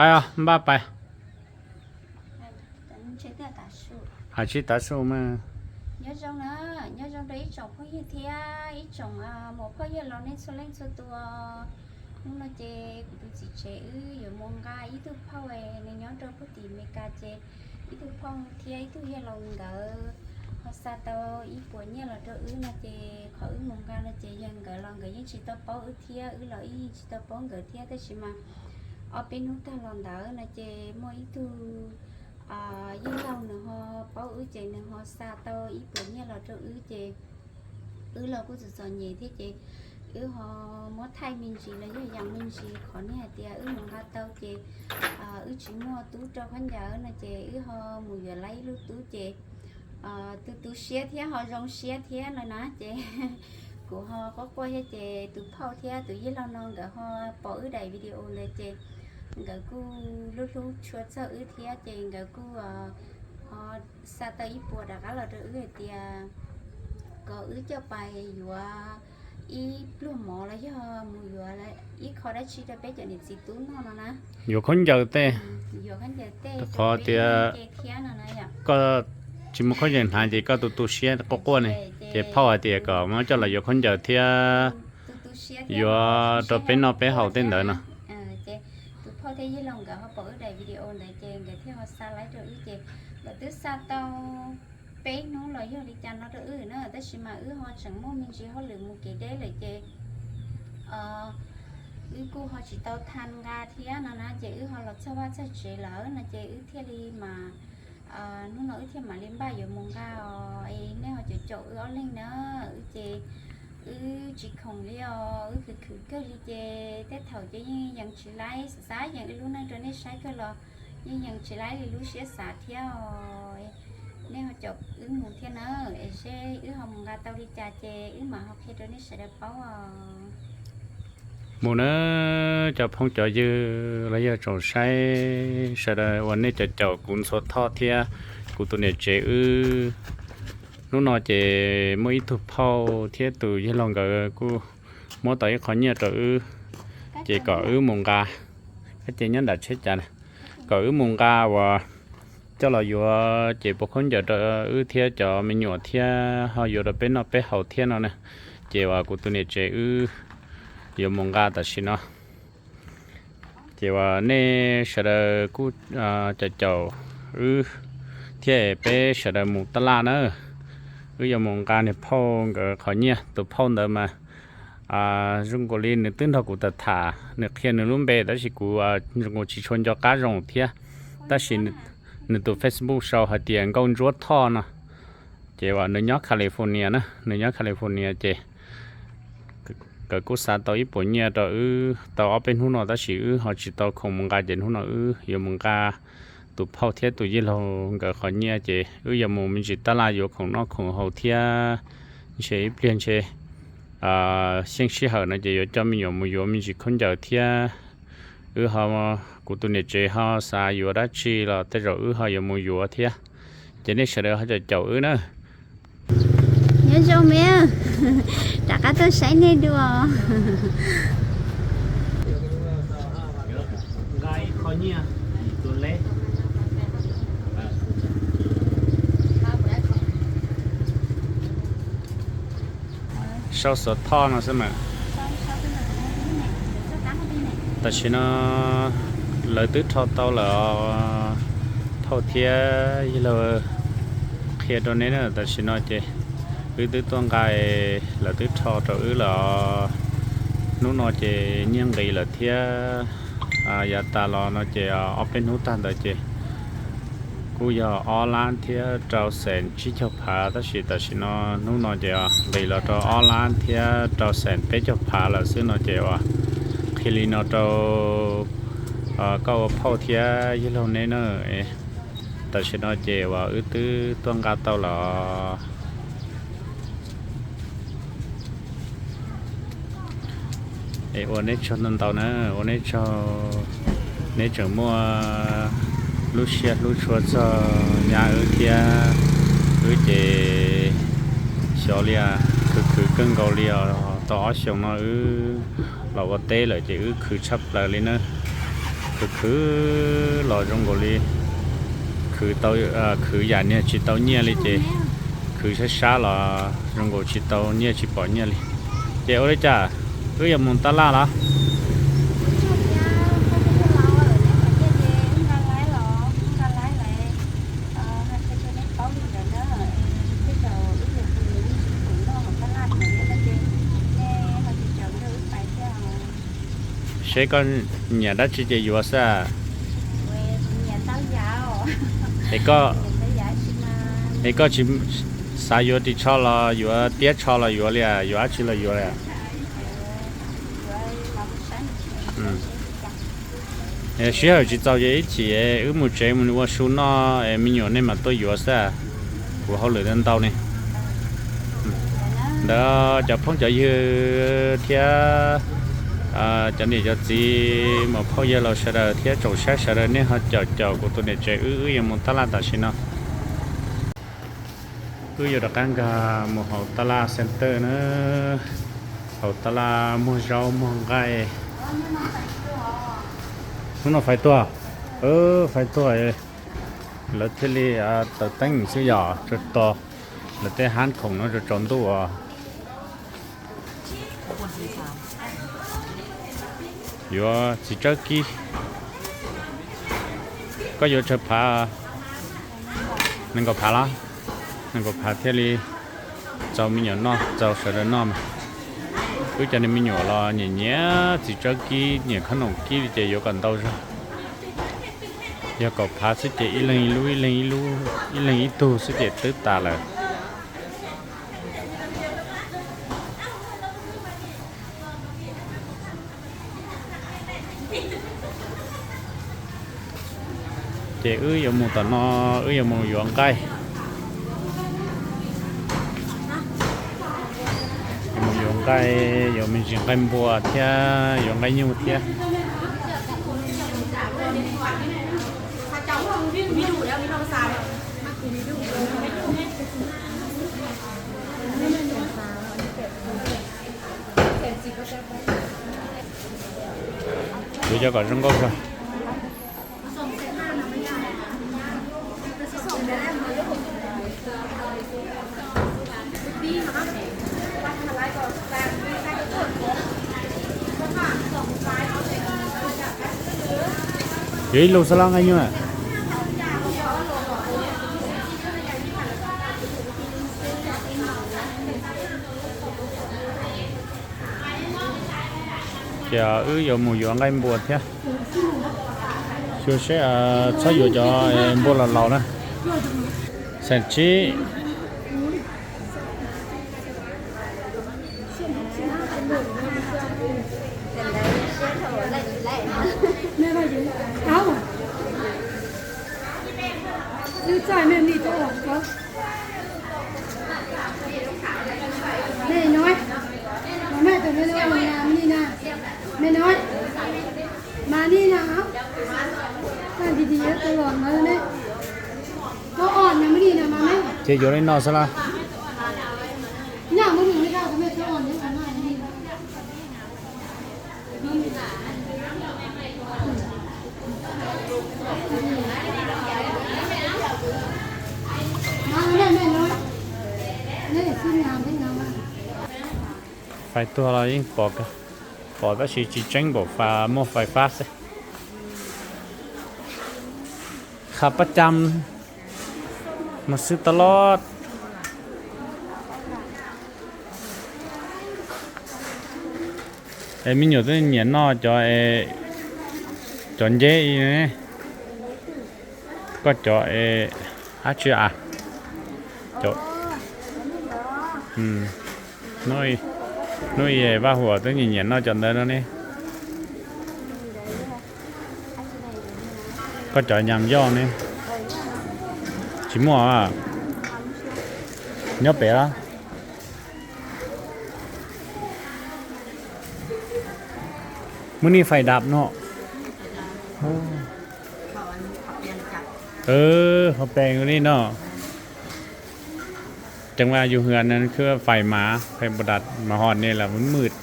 Pais os, npaj pais. Hais tsis tav su mas. Nyob zoo na, nyob zoo rau ib tsoom phooj ywg thiab ib tsoom muam phooj ywg los nej txhua leej txhua tus. Hnub no ces kuv tus txiv tsev wb yuav mus nqa ib tug phauj, nws nyob rau puag tim Amelikas ces ib tug phauj thiab ib tug yawg laus nkawd ho xa tau ib puas nyiaj los rau wb no ces qhov wb mus nqa no ces yog nkawd los nkawd yeej tsis tau paub wb thiab wb los wb yeej tsis tau paub nkawd thiab, tab sis mas ob peb hnub tag los ntawd no ces muaj ib tug yawg laus nws ho paub wb ces nws ho xa tau ib puas nyiaj los rau wb ces wb los kuj txom txom nyem thiab ces wb ho muab thaij me ntsis los yog yam me ntsis qhov nej hais tias wb mus nqa tau ces wb tsis muaj tub rau khaub ncaws no ces wb ho mus yuav lawm ib lub tub ces tu tu siab thiab ho zoo siab thiab no na ces kuv ho quaj quaj thiab ces tus phauj thiab tus yawg laus no nkawd ho pom wb daim video ntawd ces nkawd kuj hlub hlub tshua txog wb thiab ces nkawd kuj ho xa tau ib puas rov qab los rau wb hais tias kom wb coj pais yuav ib pluag mov los yog mus yuav ib qho dab tsi rau peb cov niam txiv tub noj no na. Yuav khaub ncaws tej, yuav khaub ncaws tej rau peb noj thiab no na yom. Koj tsis muaj khaub ncaws hnav ces koj tu tu siab quaj quaj ne, ces phauj hais tias kom muab coj los yuav khaub ncaws thiab yuav rau peb noj peb haus tej ntawd no. Ces tus phauj thiab yawg laus nkawd ho pom wb daim video ntawd ces nkawd thiaj ho xa lawm rau wb ces nkawd twb xa tau peb hnub los yog li cas no rau wb na, tab sis mas wb ho tseem muaj me ntsis hauj lwm mus kev deb lawm ces wb kuj ho tsis tau tha nqa thiab no na ces wb ho los txog vaj txog tsev lawm no ces wb thiaj li mas hnub no wb thiaj mam li npaj yuav mus nqa os. Es nej ho caum caum wb ob leeg na, wb ces wb tsis khoom li os, wb khwv khwv kawg li ces tej thaum ces yeej yees tsis laib, xav yees wb lub neej rau nej saib kawg los yeej yees tsis laib li lub siab xav thiab os. Nej ho caum wb mus thiab na, es seb wb ho mus nqa tau li cas ces wb mam ho qhia rau nej sawv daws paub os. Mus na, cov phooj cov ywg los yog tsoom saib sawv daws uas nej caum caum kuv Ntxhuav Thoj thiab kuv tus niam tsev wb. Hnub no ces muaj ib tug phauj thiab tus yawg laus nkawd kuj muab tau ib qho nyiaj rau wb, ces kom wb mus nqa, ces nyob nram tsheb cas, kom wb mus nqa uas coj los yuav ces puas khaub ncaws rau wb thiab cov me nyuam thiab ho yuav rau peb noj peb haus thiab no na. Ces uas kuv tus niam tsev wb yuav mus nqa tam sim no. Ces uas nej sawv daws kuj caum caum wb thiab peb sawv daws mus taj laj na. Wb yuav mus nqa niag phauj nkawd qhov nyiaj. Tus phauj ntawd mas zoo nkaus li nws twb nrog kuv tham tham, nws qhia nws lub npe tab sis kuv zoo nkaus tsis tshua nco qab zoo thiab. Tab sis nws tus Facebook sau hais tias Nkauj Ntsuab Thoj no. Ces uas nws nyob California na, nws nyob California ces nkawd kuj xa tau ib puas nyiaj rau wb tau ob peb hnub no tab sis wb ho tsis tau khoom mus nqa ces hnub no wb yuav mus nqa tus phauj thiab tus yawg laus nkawd qhov nyiaj ces wb yuav mus me ntsis taj laj yuav khoom noj khoom haus thiab ntshe ib pliag ntshe xyeej sij hawm no ces yuav coj me nyuam mus yuav me ntsis khaub ncaws thiab. Wb ho, kuv tus niam tsev ho xav yuav dab tsi los tej zaum wb ho yuav mus yuav thiab. Ces nej sawv daws ho caum caum wb na. Nyob zoo me, rov qab tuaj saib nej dua. Sau Xuav Thoj no xwb mas. Tam sim no lawv twb rho tau lawm os, phauj thiab yawg laus qhia rau neb na. Tam sim no ces wb twb tuaj nqa, lawv twb rho rau wb lawm os. Hnub no ces nyiaj nqis lawm thiab, yav tas los no ces ob peb hnub tag ntawd ces kuj yog ob lab thiab rau xees tsib caug phav, tab sis tam sim no hnub no ces nqis los rau ob lab thiab rau xees peb caug phav lawm xwb no ces uas qhia li no rau koj ua phauj thiab yawg laus neb na. Tam sim no ces uas wb twb tuaj nqa tau los. Es ua neb tsaug ntau ntau na, ua neb tsaug, neb tseem muaj lub siab hlub tshua txog nyab wb thiab. Wb ces xyov li, khwv khwv kawg nkaus li os. Tau ob xyoos no wb los ua teb lawm ces wb khwv tshaj plaws li na. Khwv khwv los zoo nkaus li khwv tau, khwv yam niag tsis tau nyiaj li ces khwv sab sab los zoo nkaus tsis tau nyiaj tsis pom nyiaj li. Ces ua li cas wb yuav mus tab laj los? Seb koj nyiam dab tsi ces yuav xwb. Es koj, es koj tsis xav yuav ris tsho los yuav, tiab tsho los yuav li, yuav dab tsi los yuav li? Sij hawm tsis txaus ces ib chim wb mus tsev mus ua su noj es me nyuam nej mam tuaj yuav xwb. Kuv hauj lwm ntau ne. Ntawd cov phooj cov ywg thiab cov niam cov txiv muam phauj yawg laus sawv daws thiab tsoom saib sawv daws nej ho caum caum kuv tus niam tsev wb, wb yuav mus tab laj tam sim no. Wb yuav rov qab nkag mus hauv tab laj center na. Hauv tab laj muag zaub muag nqaij. Hnub no fais tuag, fais tuag, lawv thiaj li taws teeb xwb yom, tso tos lawv tej hab khoom no tso tsaus ntuj os. Yuav txiv tsawb kib. Koj yuav tsawg phav? Nees nkaum phav los? Nees nkaum phav thiaj li txaus me nyuam noj, txaus sawv daws noj mas. Wb cov niag me nyuam los nyiam nyiam txiv tsawb kib, nyiam khob noom kib li ces yuav kom ntau zog. Yog kaum phav xwb ces ib leeg ib lub, ib leeg ib lub, ib leeg ib tug xwb ces twb tas lawm. Ces wb yuav mus tom no, wb yuav mus yuav nqaij. Mus yuav nqaij, yuav me ntsis nqaij npua thiab yuav nqaij nyuj thiab. Yuav cov kom zoo nkauj kawg. Yuav ib lub xwb los nqaij nyuj? Ces wb yuav mus yuav nqaij npua thiab. Xyuas seb, txhob yuav cov npua laus laus na. Xeem tsib. Ces yuav li no xwb las. Fais tuag los yeej pom, pom tab sis tsis tseeb npaum muaj fais fab xwb. Qha pab cam mas xwb tau los. Es me nyuam twb nyiam noj cov, cov nceb i. Koj cov es dab tsi a? Hnub i Vaj Huam twb nyiam nyiam noj cov ntawd no ne. Koj cov nyas yoj ne? Tsis muaj. Nyob pem los? Muaj nej fais dam no. Ho pem li no. Trong a yus hwm khwb fais mas, fais npua dam mas ho ne las mws.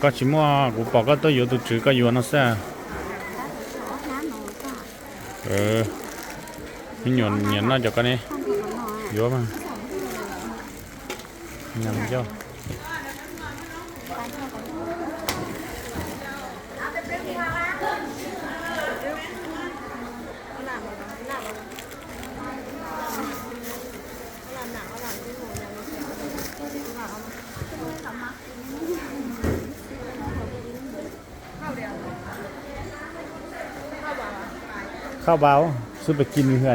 Koj tsis muaj, kuv pom koj tuaj yuav tus tswv koj yuav no xwb. Me nyuam nyiam noj cov ko ne, yuav mas. Kho baus xwb, pais kis nws hwm.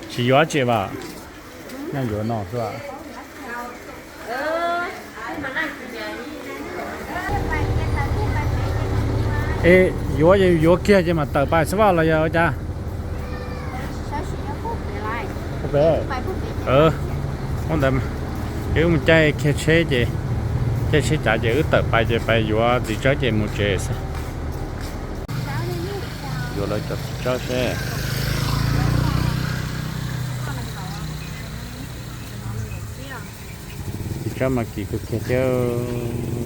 Tsis yuav tsis vas, nyob yuav no xwb. Es yuav yuav kiag ces mam tawm pais xwb vaj los yog ua cas? Ua ntawd, wb mus caij kiag tsheb ces, caij tsheb cav ces wb tawm pais ces pais yuav txiv tsawb ces mus tsev xwb. Yuav lawv cov txiv tsawb seb. Txiv tsawb mas kim kawg kiag thiab,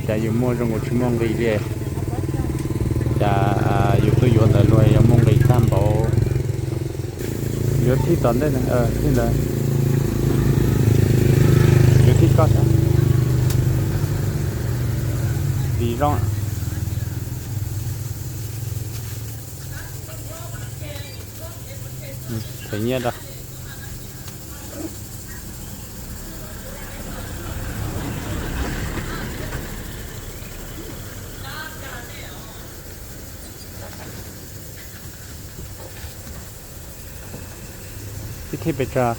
cas yus muaj zoo nkaus tsis muaj nqi li. Cas yus tuaj yuav ntawd luag yuav muaj nqi tag npaum. Yuav thib tom ntej, thib ntawd. Yuav thib koj thiab. Tis zoo. Qhia nyiaj rau. Ib thij pes tsawg?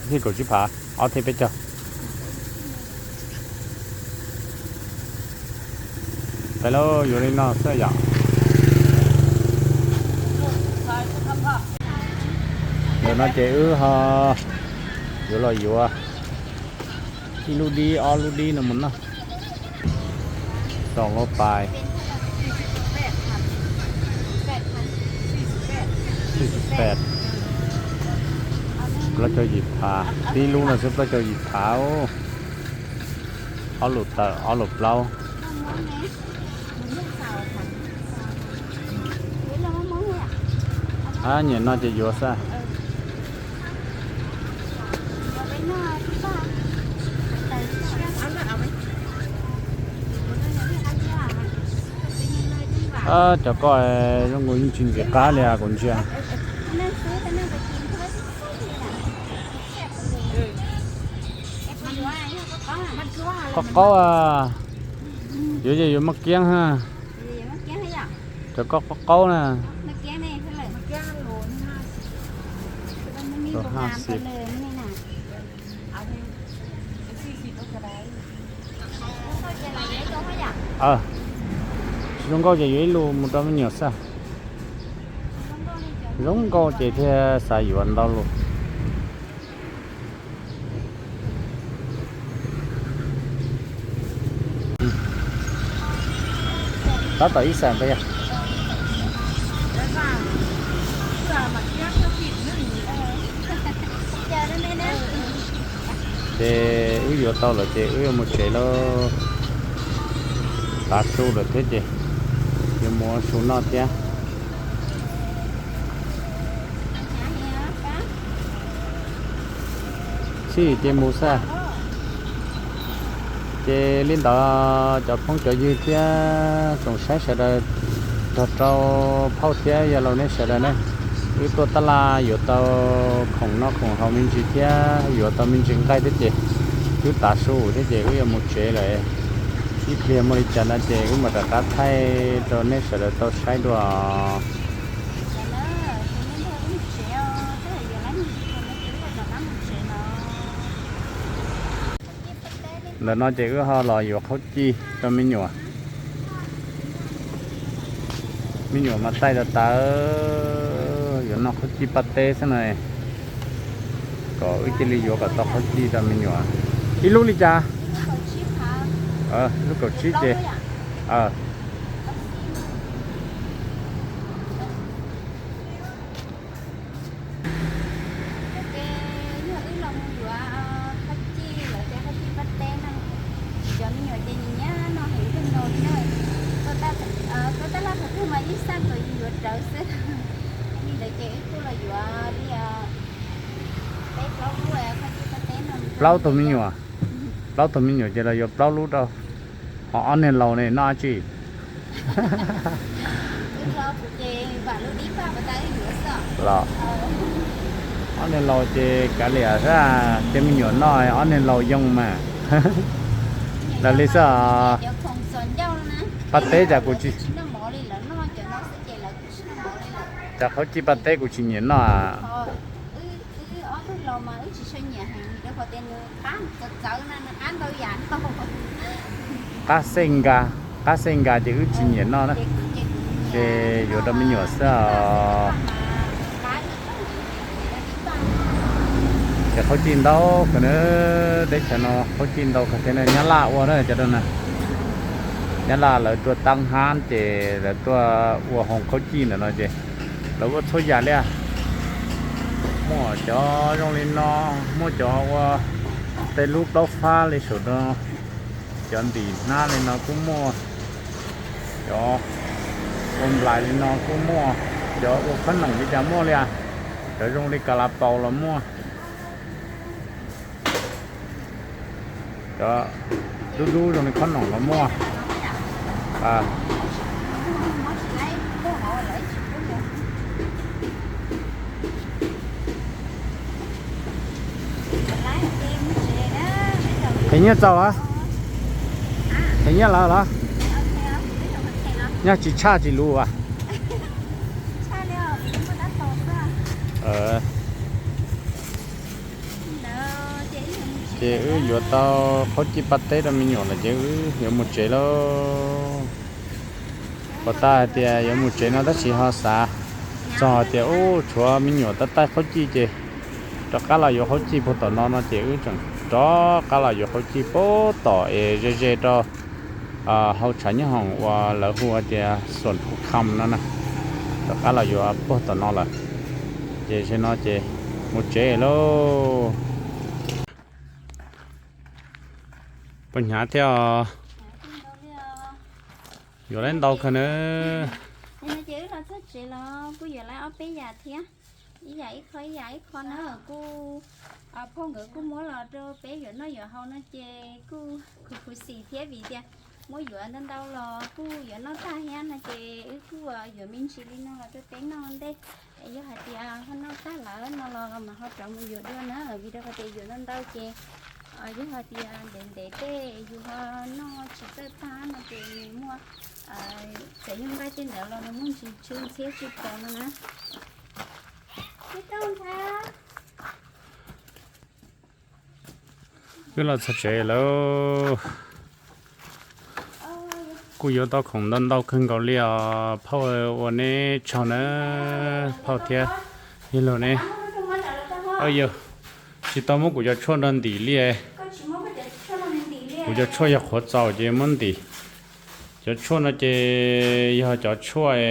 Ib thij kaum tsib phav, ob thij peb caug. Peb lub yuav li no xwb yom. Ntawm no ces wb ho yuav los yuav ib lub dib ob lub dib no mus noj. Xaus lub pais, plaub caug yim phav, tib lub no xwb plaub caug yim phav. Ob lus tawm ob lus plaub. Ab, nyiam no ces yuav xwb. Cov ko zoo nkaus yeej tsis ntxim qab li kuv ntsia. Qaub qaub, yuav ces yuav maj kiab ha. Cov ko qaub qaub na. Rau haj xib. Tsis zoo nkauj ces yuav ib lus mus rau me nyuam xwb. Zoo nkauj ces thiaj xav yuav ntau lus. Tab tom ib xam pas yog. Ces wb yuav tau lawm ces wb yuav mus tsev lawm. Tav su lawm thiab ces yuav mus ua su noj thiab. Txhij ces mus xwb. Ces li ntawd cov phooj cov ywg thiab tsoom saib sawv daws, rog rau phauj thiab yawg laus nej sawv daws ne, wb tuaj tab laj yuav tau khoom noj khoom haus me ntsis thiab yuav tau me ntsis nqaij thiab ces wb tav su thiab ces wb yuav mus tsev lawm. Ib pliag muaj li cas no ces wb mam rov qab thaij rau nej sawv daws tau saib dua. Ntawm no ces wb ho los yuav qhaub ci rau me nyuam. Me nyuam mas taij tas tas, yuav noj qhaub cij paj teb xwb na, kom wb cia li yuav kom tau qhaub cij rau me nyuam. Ib lub li cas? Lub kaum tsib ces. Ces yog wb los mus yuav qhaub cij, lawv cov qhaub cij paj teb no, cov me nyuam ces nyiam noj heev kawg nkaus li na. Koj taj laj thaum twg mas ib xaj kom yus yuav rawv xwb. Li ntawd ces wb kuj los yuav li peb plaub lub qhaub cij paj teb no. Plaub tug me nyuam, plaub tug me nyuam ces los yuav plaub lub rau. Ho ob niag laus ne noj dab tsi? Los, ob niag laus ces kav liam xwb, cia me nyuam noj, ob niag laus yoo mas. Lam li xwb. Paj teb cas kuv tsis, cas qhaub cij paj teb kuv tsis nyiam noj. Qab xej nkas, qab xej nkas ces wb tsis nyiam noj na, ces yuav rau me nyuam xwb os. Ces qhaub cij ntau kawg na, teb chaws no qhaub cij ntau kawg thiab na, Nyab Laj ua na cov no na. Nyab Laj lawv tuaj tab hab ces lawv tuaj ua hoo qhaub cij ntawm no ces lawv ua txhua yam li. Muaj cov zoo li no, muaj cov ua tej lub plaub fab li saum no, cov ntim hnab li no kuj muaj, cov ua nplais li no kuj muaj, cov ua khob noom li cas muaj li, cov zoo li kas las paus los muaj, cov dub dub zoo li khob noom los muaj. Heev nyiaj txaus los? Heev nyiaj lawm los? Nyob tsis tshaj tsis luv as. Ces wb yuav tau qhaub cij paj teb rau me nyuam lawm ces wb yuav mus tsev lauj. Puas tas hais tias yuav mus tsev no tab sis ho xav txog hais tias ub tshuav me nyuam tab taij qhaub cij ces rov qab los yuav qhaub cij puag tom no no ces wb tseem rov qab los yuav qhaub cij puag tom es ze ze rau hauv tshav nyob hoom uas lawv hu hais tias xuam phu kham no na. Rov qab los yuav puag tom no lawm. Ces zaum no ces mus tsev lauj. Puas hnyav thiab os? Yuav lawv ntau kawg na. Ces wb los txog tsev los kuj yuav lawv ob peb yam thiab, ib yam ib qho ib yam ib qho na. Kuj phauj nkawd kuj muab los rau peb yuav noj yuav haus no ces kuj khuv khuv xim thiab vim tias muab yuav ntau ntau los kuj yuav noj tag thiab no ces wb kuj yuav me ntsis li no los rau peb noj ntej. Yog hais tias ho noj tag lawm no los mas ho rov mus yuav dua na, vim rau qhov tias yuav ntau ntau ces yog hais tias ntev ntev tej yus ho noj tsis txawj tag no ces nws muaj, txawm yog nqaij tej ntawd los nws muaj ntsis tsw ntxhiab tsw pos no na. Wb los txog tsev lawm. Kuj yuav tau khoom ntau ntau kawg nkaus li os phauj, ua neb tsaug na phauj thiab yawg laus ne. Yog tsis tau muab kuv cov tshuaj nrog ntim li. Kuv cov tshuaj yog qhuav txaus ces muab ntim. Cov tshuaj no ces yog cov tshuaj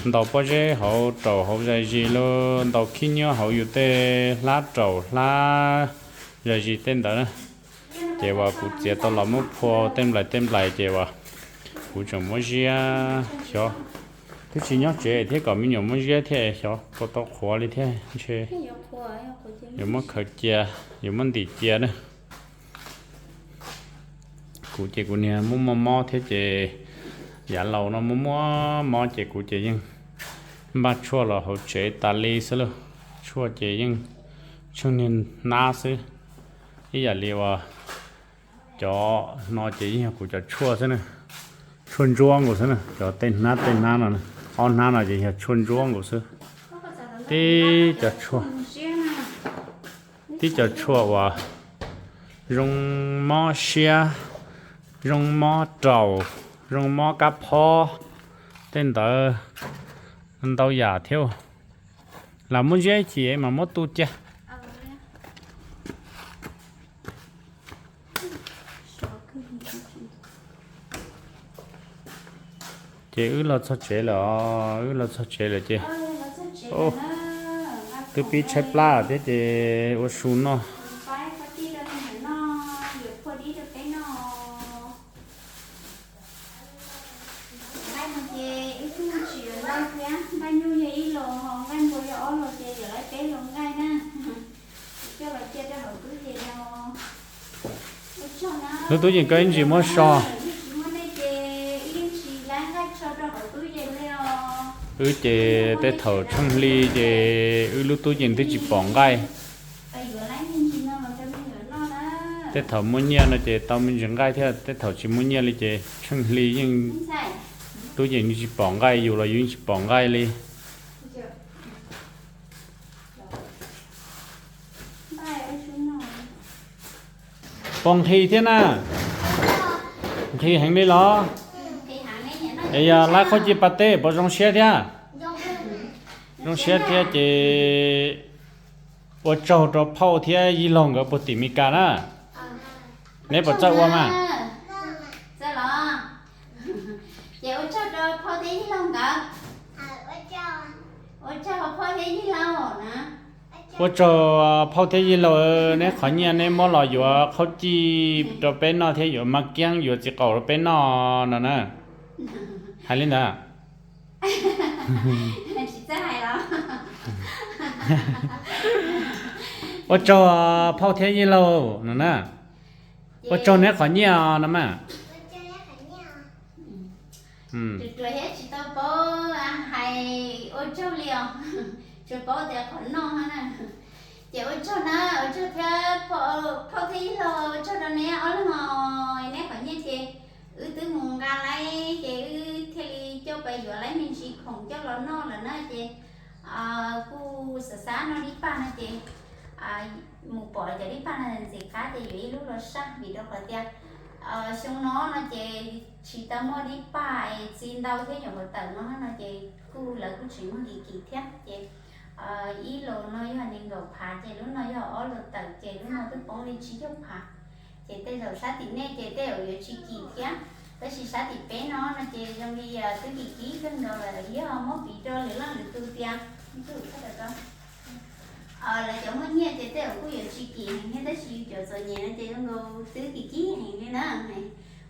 ntaus pob zeb hauv raum hauv zais zis los ntaus khib nyiab hauv yus tej hlab raum hlab zais zis tej ntawd na. Ces uas kuv txiav tau los muab phua tej nplais tej nplais ces uas kuv tseem muab ziab xyov, twb tsis nyob tsev thiab kom me nyuam muab ziab thiab xyov puas tau qhuav li thiab ntshe yuav muab khaws cia, yuav muab ntim cia na. Kuv ces kuv niag muaj muaj mob thiab ces yav laus no muaj muaj mob ces kuv ces yeej npaj tshuaj los hauv tsev tas li xwb lauj. Tshuaj ces yeej tsheej niag hnab xwb, ib yam li uas cov no ces yeej yog kuv cov tshuaj xwb na. Tshuaj ntsuab nkaus xwb na, cov tej hnab tej hnab no, ob hnab no ces yog tshuaj ntsuab nkaus xwb. Tib cov tshuaj, tib cov tshuaj uas zoo mob siab, zoo mob raum, zoo mob kab phob, Tej ntawd ntau yam thiab. Lam muab ziab ib chim mam muab tu cia. Ces wb los txog tsev lawm os, wb los txog tsev lawm ces twb pib tshaib plab thiab ces ua su noj. Lub tub yees koj ib ntsis muab so. Wb ces tej thaum tsheej hli ces wb lub tub yees twb tsis pom nqaij. Tej thaum muaj nyiaj no ces tau me ntsis nqaij thiab, tej thaum tsis muaj nyiaj li ces tsheej hli yeej tub yees tsis pom nqaij, yus los yus yeej tsis pom nqaij li. Puas nqhis thiab na? Nqhis heev li los? Es yog laib qhaub cij pab teb puas zoo siab thiab? Zoo siab thiab ces ua tsaug rau phauj thiab yij laug nkawd puag tim Mes Kas na. Neb puas txawj ua mas? Ces ua tsaug rau phauj thiab yij laug nkawd. Ua tsaug phauj thiab yij laug na. Ua tsaug phauj thiab yij laug, neb qhov nyiaj neb muab los yuav qhaub cij rau peb noj thiab yuav maj kiab yuav txiv qaub rau peb noj no na. Hais li ntawd. Ua tsaug phauj thiab yij laug no na. Ua tsaug neb qhov nyiaj no mas. Ruam ruam thiab tsis tau paub hais ua tsaug li os, tsuas paub tias qhov noj na. Ces ua tsaug na, ua tsaug thiab phauj thiab yij laug, ua tsaug rau neb ob leeg os, neb qhov nyiaj ces wb twb mus nqa laib ces wb thiaj li coj pais yuav laib me ntsis khoom coj los noj lawm na ces kuj xav xav noj dib paj no ces mus pom cov dib paj no ntxim qab ces yuav ib lub los saj vim rau qhov tias xyoo no no ces tsis tau muaj dib paj es txi ntau thiab nyuam qhuav tawm no no ces kuj lawv kuj tsis muaj kim kim thiab ces ib los no yog nees nkaum phav ces lub no yog ob los tawm ces lub no twb poob li tsib caug phav. Ces tej zaum sab tim nej ces tej zaum yuav tsis kim thiab, tab sis sab tim peb no no ces zoo li twb kim kim kawg nkaus lawm, yog muab piv rau lwm leej lwm tus tias lawv cov muaj nyiaj ces tej zaum kuj yuav tsis kim heev thiab, tab sis yus cov txom nyem no ces zoo nkaus twb kim kim heev li na.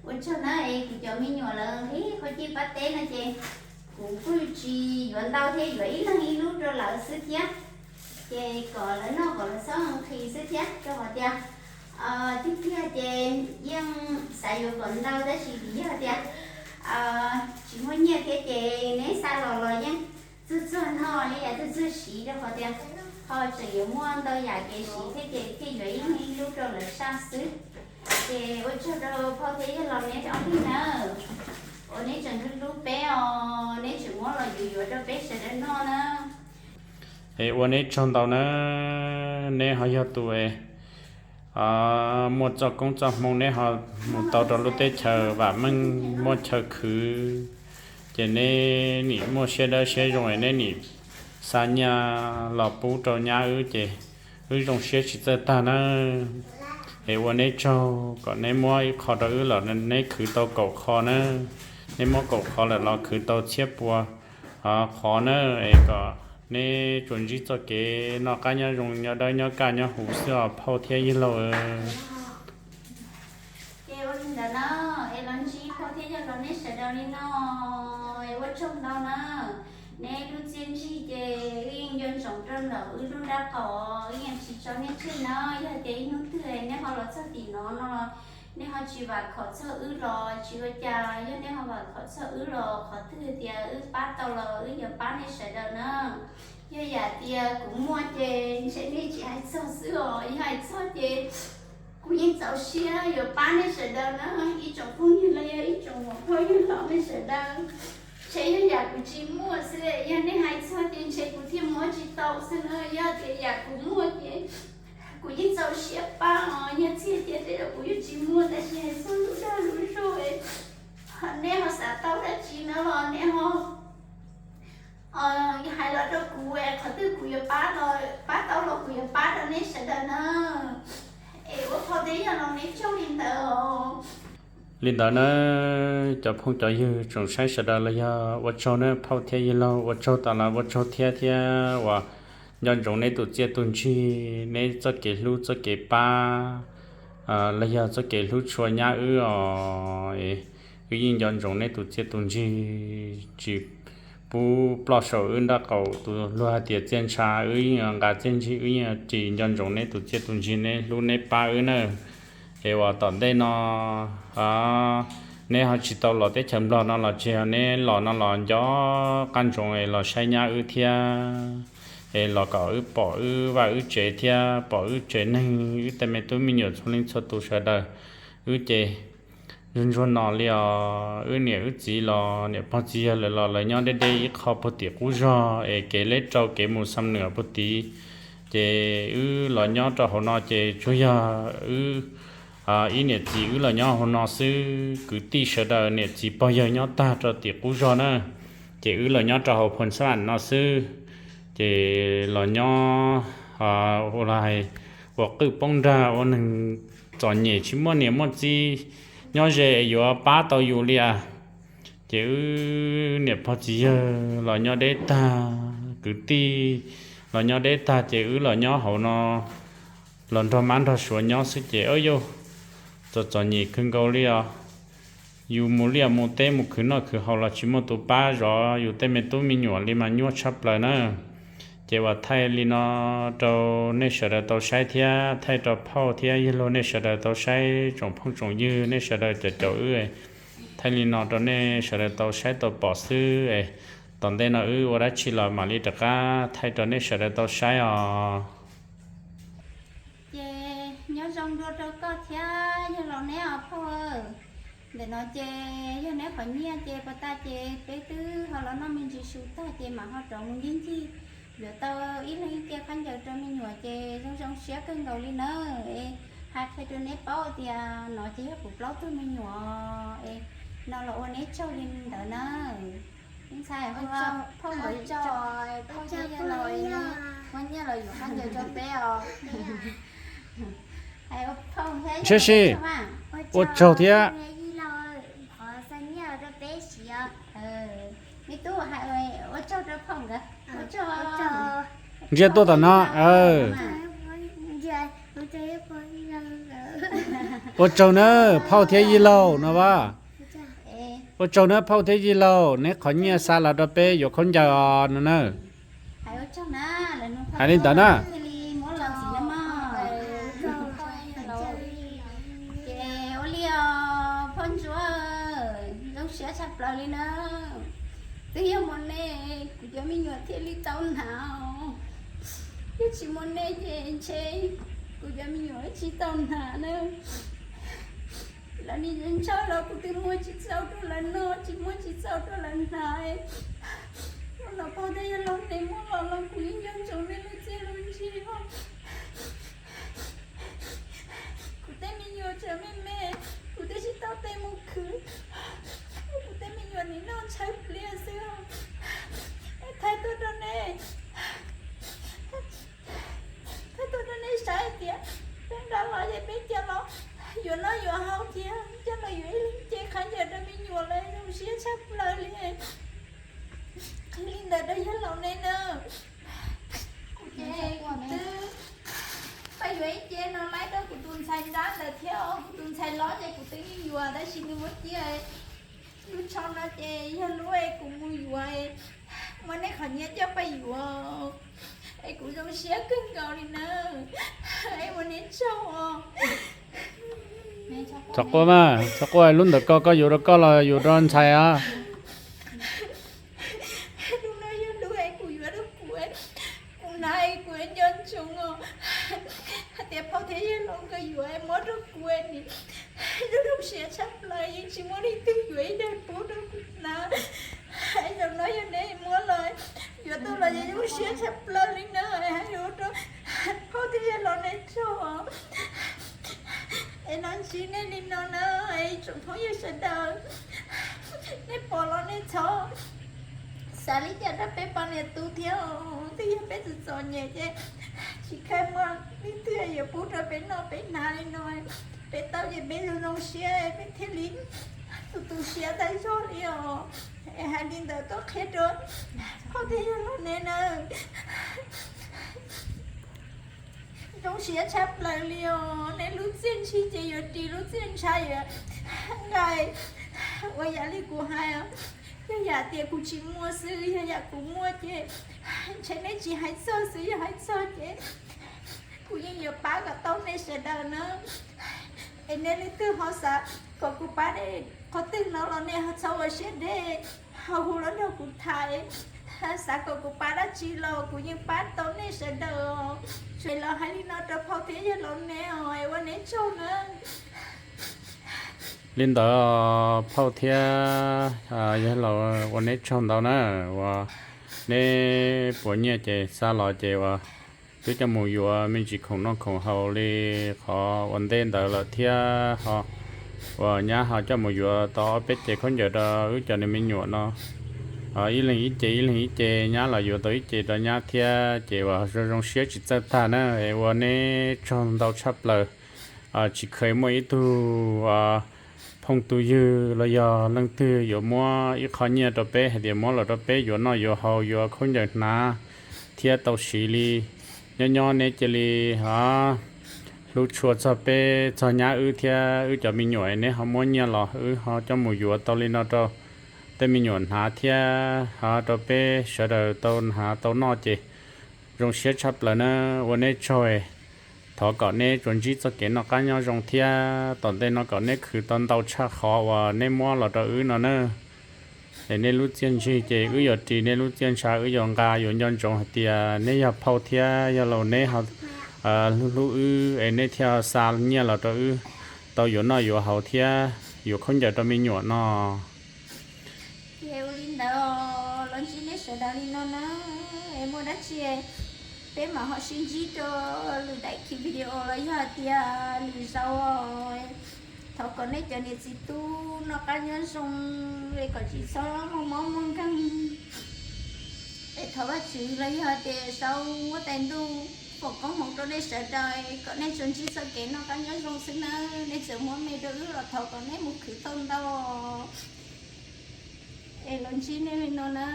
Ua tsaug na es kuv cov me nyuam lawv nqhis qhaub cij pab teb no ces kuv kuj tsis yuav ntau thiab, yuav ib leeg ib lub rau lawv xwb thiab. Ces kom lawv noj kom lawv txhob nqhis xwb thiab, rau qhov tias tiag tiag ces yeej xav yuav kom ntau tab sis vim yog tias tsis muaj nyiaj thiab ces neb xa los los yeej txuag txuag noj li yam txuag txuag siv, rau qhov tias ho tseem yuav muaj ntau yam kev siv thiab ces thiaj yuav ib leeg ib lub rau lawv saj xwb. Ces ua tsaug rau phauj thiab yawg laus neb ob leeg nawb, uas neb tseem hlub hlub peb os, neb tseem muab los yuav yuav rau peb sawv daws noj na. Es ua neb tsaug ntau na, neb ho yog tus muaj txoj koob txoj hmoo, neb ho mus tau rau lub teb chaws vam meej muaj chaw khwv, ces neb nim muaj siab dawb siab zoo es neb nim xa nyiaj los pub rau nyab wb ces wb zoo siab tsis txawj tag na. Es ua neb tsaug kom neb muab ib qho rau wb los neb khwv tau kaum qho na, neb muab kaum qho lawm los khwv tau txhiab pua qhov na. Es kom neb tsuas ntsib txoj kev noj qab nyob zoo nyob dawb nyob kaj nyob huv xwb os phauj thiab yawg laus. Ces ua li ntawd na, es los ntsib phauj thiab yawg laus neb sawv daws li no, es ua tsaug ntau na. Neb lub txiaj ntsig ces wb yeej nco ntsoov rau ntawm wb lub nrab qaum, wb yeej tsis tso nej tseg na. Yog tias ib hnub twg neb ho los txog tim no no los neb ho tsis vam khom txog wb los tsis ua cas, yog neb ho vam khom txog wb los qhov twg tias wb pab tau los wb yuav pab nej sawv daws na. Yog yam tias kuv muaj ces ntshe nej tsis hais txog xwb os, yog hais txog ces kuv yeej txaus siab yuav pab nej sawv daws na, ib tsoom phooj ywg los yog ib tsoom muam phauj yawg laus nej sawv daws. Ntshe yog yam kuv tsis muaj xwb, yog nej hais txog ces ntshe kuv thiaj muab tsis tau xwb na. Yog tias yam kuv muaj ces kuv yeej txaus siab pab os. Yog txhia tias tej zaum kuv yuav tsis muaj, tab sis hais txog lub dag lub zog Nej ho xav tau dab tsi no los nej ho hais los rau kuv, qhov twg kuv yuav pab los, pab tau los kuv yuav pab rau nej sawv daws na. Es ua phauj thiab yawg laus neb tsaug li ntawd. Li ntawd na, cov phooj cov ywg tsoom saib sawv daws los yog ua tsaug na, phauj thiab yawg laus ua tsaug tas los ua tsaug thiab, thiab uas nco ntsoov neb tus txiaj tus ntsig, neb txoj kev hlub txoj kev pab los yog txoj kev hlub tshua nyab wb os. Wb yeej nco ntsoov neb tus txiaj tus ntsig, tsis pub ploj saum wb nraub qaum. Tus luag hais tias txiaj ntsha, wb yeej nqa txiaj ntsig, wb yeej tsis nco ntsoov neb tus txiaj tus ntsig, neb hlub neb pab wb na. Es uas tom ntej no neb ho tsis tau los teb chaws Nplog no los tsis, neb los no los nco qab ntsoov es los saib nyab wb thiab, es los kom wb pom wb vaj wb tsev thiab pom wb tsev neeg, wb tej me tub me nyuam txhua leej txhua tus sawv daws. Wb ces ntsuag ntsuag no li os, wb niam wb txiv los niam pog txiv yawg lawv los lawv nyob deb deb ib qho puag tim qub zog, es kev leb rau kev mus Xam Nuam puag tid. Ces wb los nyob rau hauv no ces tsuas yog wb ib niam txiv wb los nyob hauv no xwb. Kwv tij sawv daws niam txiv pog yawg nyob tag rau tim qub zog na, ces wb los nyob rau hauv Phoos Xab Am no xwb. Ces los nyob ua qwj poob nrag, ua neeg txom nyem tsis muaj niam muaj txiv nyob ze yuav pab tau yus li as. Ces wb niam pog txiv yawg los nyob deb tag, kwv tij los nyob deb tag, ces wb los nyob hauv no los nrog mab nrog suav nyob xwb ces yuav txom txom nyem kawg nkaus li os. Yus mus liaj mus teb mus khwv noj khwv haus los tsis muaj tus pab zov yus tej me tub me nyuam li mas nyuaj tshaj plaws na. Ces uas thaij li no rau nej sawv daws tau saib thiab thaij rau phauj thiab yawg laus nej sawv daws tau saib, tsoom phooj tsoom ywg nej sawv daws caum caum wb. Thaij li no rau nej sawv daws tau saib tau pom xwb. Tom ntej no wb ua dab tsi los mam li rov qab thaij rau nej sawv daws tau saib os. Ces nyob zoo dua rau koj thiab yawg laus neb os phauj. Ntawm no ces yog neb qhov nyiaj ces puas tas ces peb twb ho los noj me ntsis su tag ces mam ho rov mus ncig ncig yuav tau ib leeg ib ce khaub ncaws rau me nyuam ces zoo zoo siab kawg nkaus li na. Es hais qhia rau neb paub tias no ces yog kuv plaub tug me nyuam es no los ua neb tsaug li ntawd na. Ntxhais, phauj, muab nyiaj los yuav khaub ncaws rau peb os. Saib seb, ua tsaug thiab. Ntsia tuaj tom no. Ua tsaug na phauj thiab yawg laus no as. Ua tsaug na phauj thiab yawg laus, neb qhov nyiaj xa los rau peb yuav khaub ncaws os no na. Hais li ntawd na. Ces ua li os phauj ntsuag, zoo siab tshaj plaws li na. Twb yog muaj nej kuv cov me nyuam thiaj li tau hnav. Yog tsis muaj nej ces ntshe kuv cov me nyuam tsis tau hnav na. Lawv nim ntshaw los kuv twb muab tsis txaus rau lawv noj, tsis muab tsis txaus rau lawv hnav. Los phauj thiab yawg laus neb muab los los kuv yeej nco ntsoov nej lub txiaj lub ntsig os. Kuv tej me nyuam tseem me me, kuv twb tsis tau tej mus khwv. Kuv tej me nyuam nim noj ntshaw pliag xwb. Thaij tuaj rau nej, thaij tuaj rau nej saib tias peb nqa los ces peb coj los yuav noj yuav haus thiab coj los yuav ib leeg ce khaub ncaws rau me nyuam lawm zoo siab tshaj plaws li. Qhia li ntawd rau yawg laus neb na. Kuv ces kuv twb pab yuav ib ce no laib rau kuv tus ntxhais nrab ntawd thiab os. Kuv tus ntxhais loj ces kuv twb yeej yuav tab sis nws muab cia. Lub tsho no ces yog lub es kuv mus yuav, muab nej qhov nyiaj coj pab yuav, es kuv zoo siab kawg nkaus li na. Es ua neb tsaug os. Txhob quaj mas, txhob quaj, lub ntawd koj, koj yuav rau koj los yuav rau ntxhais os? Lub no yog lub es kuv yuav rau kuv, kuv hnav es kuv nco ntsoov os. Hais tias phauj thiab yawg laus nkawd yuav es muab rau kuv, zoo siab tshaj plaws yeej tsis muaj leej twg yuav ib daim pub rau kuv hnav. Zaum no yog neb muab los yuav tau los yeej zoo siab tshaj plaws li na. Hais rau phauj thiab yawg laus neb tsaug os. Es los ntsib nej li no na, es tsoom phooj ywg sawv daws, Nej pom los nej txhob xav li cas rau peb poj niam tub thiab os. Twb yog peb txom txom nyem ces tsis kheev muaj leej twg yuav pub rau peb noj peb hnav li no. Peb tau ces peb zoo zoo siab peb thiaj li tu tu siab tag zog li os. Es hais li ntawd tuaj qhia rau phauj thiab yawg laus neb nawb. Zoo siab tshaj plaws li os. Neb lub txiaj ntsig ces yuav ris, lub txiaj ntsha yuav nqa. Ua yam li kuv hais, yog yam tias kuv tsis muaj xwb, yog yam kuv muaj ces ntshe neb tsis hais txog xwb, yog hais txog ces kuv yeej yuav pab kom tau nej sawv daws na. Es nej leej twg ho xav kom kuv pab qhov twg no los nej ho txhob ua siab deb, ho hu los nrog kuv tham. Xav kom kuv pab dab tsi los kuv yeej pab tau nej sawv daws. Tsuas los hais li no rau phauj thiab yawg laus neb os, ua neb tsaug na. Li ntawd phauj thiab yawg laus ua neb tsaug ntau na, uas neb puas nyiaj ces xa los ces uas twb coj mus yuav me ntsis khoom noj khoom haus li qhov ua ntej ntawd lawm thiab ho uas nyab ho coj mus yuav tau ob peb cev khaub ncaws rau wb cov niag me nyuam no. Ib leeg ib ce, ib leeg ib ce, nyab los yuav tau ib ce rau nyab thiab ces uas zoo zoo siab tsis txawj tag na. Es ua neb tsaug ntau tshaj plaws. Tsis kheev muaj ib tug phooj tug ywg los yog leej twg yuav muab ib qho nyiaj rau peb hais tias muab los rau peb yuav noj yuav haus, yuav khaub ncaws hnav thiab tau siv li. Nyob nyob neb cia li hlub tshua txog peb txog nyab wb thiab wb cov me nyuam, neb ho muab nyiaj los wb ho coj mus yuav tau li no rau tej me nyuam hnav thiab ho rau peb sawv daws tau hnav tau noj ces zoo siab tshaj plaws na. Ua neb tsaug. Thov kom neb tsuas ntsib txoj kev noj qab nyob zoo thiab tom ntej no kom neb khwv tau ntau tshaj qhov uas neb muab los rau wb no na. Es nej lub txiaj ntsig ces wb yuav ris, nej lub txiaj ntsha wb yuav nqa, yuav nco ntsoov hais tias neb yog phauj thiab yawg laus neb hlub hlub wb es neb thiaj xa nyiaj los rau wb tau yuav noj yuav haus thiab yuav khaub ncaws rau me nyuam no. Ces ua li ntawd los ntsib nej sawv daws li no na. Es muaj dab tsi peb mam ho sib ntsib rau lwm daim video los yog hais tias lwm zaus. Thov kom nej cov niam txiv tub noj qab nyob zoo, es kom tsis txhob muaj mob muaj nkeeg. Es thov Vajtswv los yog tias sau muab tais ntuj foom koob hmoov rau nej sawv daws kom nej tsuas ntsib txoj kev noj qab nyob zoo xwb na. Nej txawm muab me rau wb los thov kom nej mus khwv tau ntau. Es los ntsib nej li no na.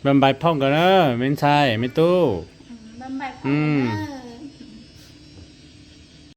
Npais phauj nkawd na, me ntxhais me tub. Npais phauj nkawd na.